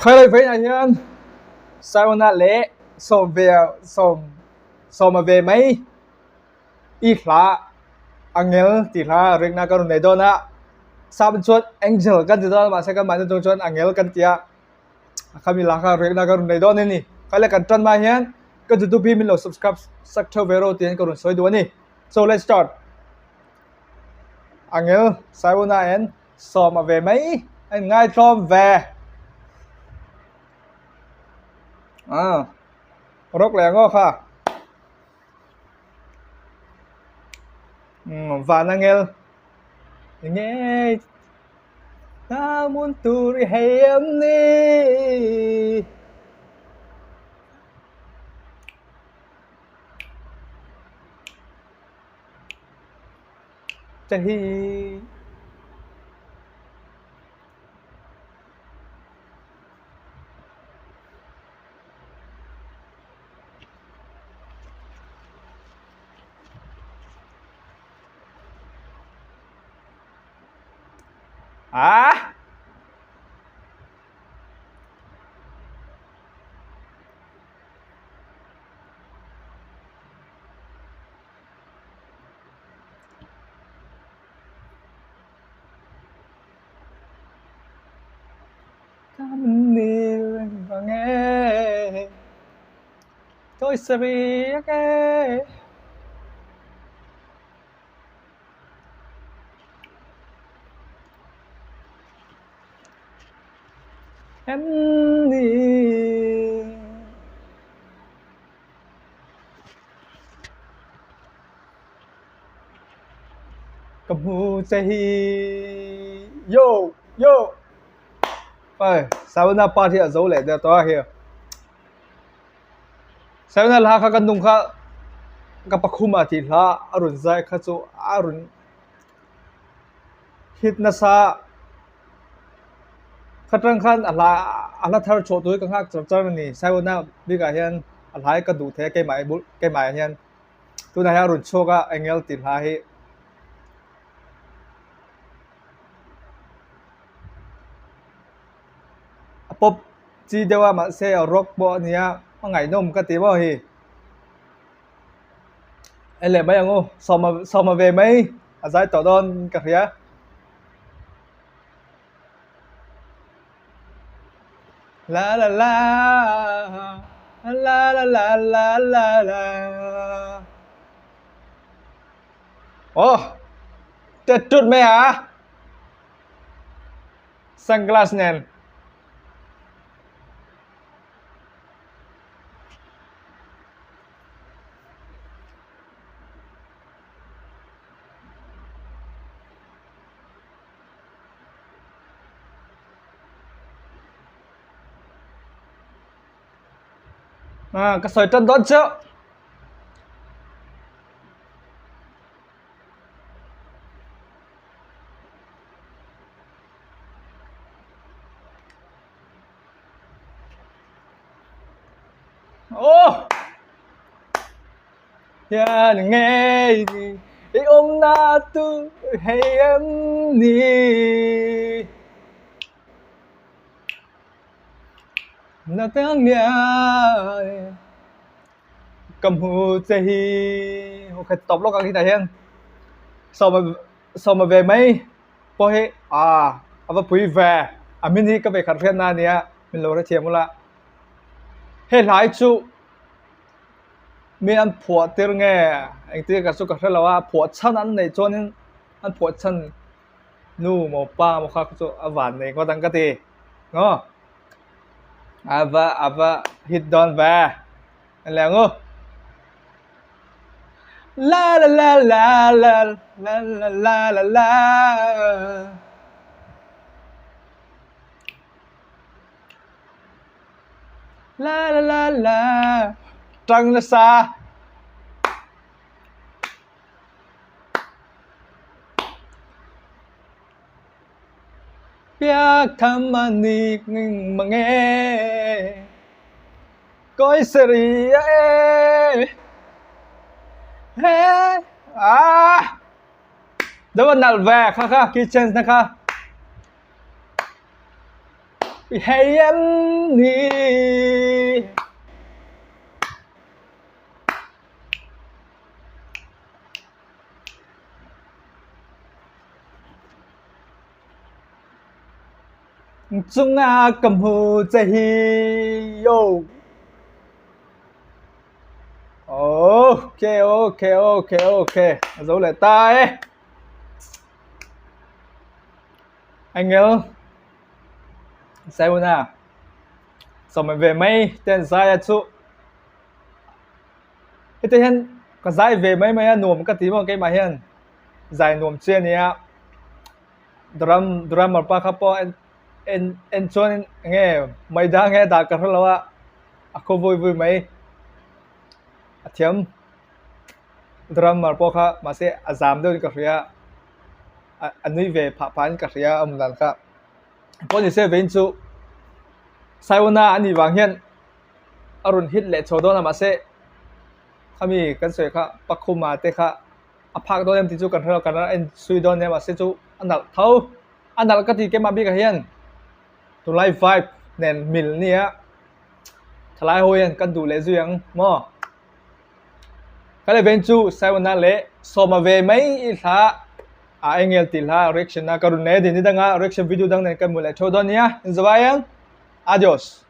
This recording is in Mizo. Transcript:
Khailai vawiinah hian Sauna leh sawm ve sawm sawma ve mai i hla angel tih hla rinna ka rawn nei dawn a sap chuan angel kan ti dawn a mahse kan mahni chung chuan angel kan ti a khami lah kha rinna ka rawn nei dawn a ni khailai kan tan hma hian ka youtube hi min lo subscribe sak theuh ve rawh tiin ka rawn sawi duh a ni so let's start angel Sauna and Sawma ve mai a in ngaitlawm ve. Ah, rawk leh ngaw kha. Um, van angel. Nge ta mun tur i hei em ni. Che hi ah Tôi sẽ be okay. Em ni Ka hmu che hi Yo! Yo! Oi, Sauna part hi a zo leh der tawh a hi. Sauna hla kha ka nung kha ka pakhum ah tih hla a rawn zai kha chu a rawn hit nasa kha tang khan a hla a hla thar chhuah tur hi ka nghak char char a ni. Sauna bikah hian a hla hi ka duh thei a keimah bul keimah ah hian. Tunah hian a rawn chhuak a engel tih hla hi a pawp chi deuh a mahse a rock pawh a nia a ngaihnawm ka ti maw hei en leh mai ang u sawma sawma ve mai a zai tawh dawn ka hria. La la la la la la la la la Oh tet tut mai a sunglass nen Ah, ka sawi tan dawn chiah. Oh! Hian ngei ni i awmna tu hei em ni Na tang nia ka hmu che hi okay tawp lawk ang hitah hian sawma sawma ve mai pawh hi ah a va pui ve a hmin hi ka ve khat hriatna a nia min lo hrethiam ula hei hlai chu. Mi an phuah tir nge engtin ka chu ka hre lo a phuah chhan an neih chuanin an phuah chhan nu maw pa maw kha chu a van nei ngawt ang ka ti maw a va a va hit dawn ve en leh ang u la la la la la la la la la la La la la la Tang nasa Biak tham a ni mang e Koi seri a e He Ah Dawa nalh ve kha kha key change na kha. I hei em ni? Chunga ka hmu che hi yo. Okay, okay, okay, okay. A zo leh ta e. Angel Saihuna sawm ve mai ten zai a chu. Heti hian ka zai ve mai mai a nuam ka ti maw keimah hian zai nuam chi a nia. Drum drummer pa kha pawh en en en chuan enge mai dang nge dah ka hre lo a a khaw vui vui mai a thiam drummer pawh kha mahse a zam deuhin ka hria a a nui ve phah phah in ka hria a awm dan kha pawh ni se vein chu Saiwana a nih vang hian a rawn hit leh chho dawn a mahse khami kan sawi kha Pakhuma te kha. a phak dawn em tih chu kan hre lo kan en chhui dawn nia mahse chu a nalh tho a nalh ka ti keimah bikah hian tunlai vibe nen mil nia thalai ho hian kan duh leh zui ang maw ka le ven chu Saiwana leh Sawma ve mai i hla a engel tih hla reaction a ka rawn nei a ni danga reaction video dang nen kan hmu leh tho dawn nia inzawai ang adios.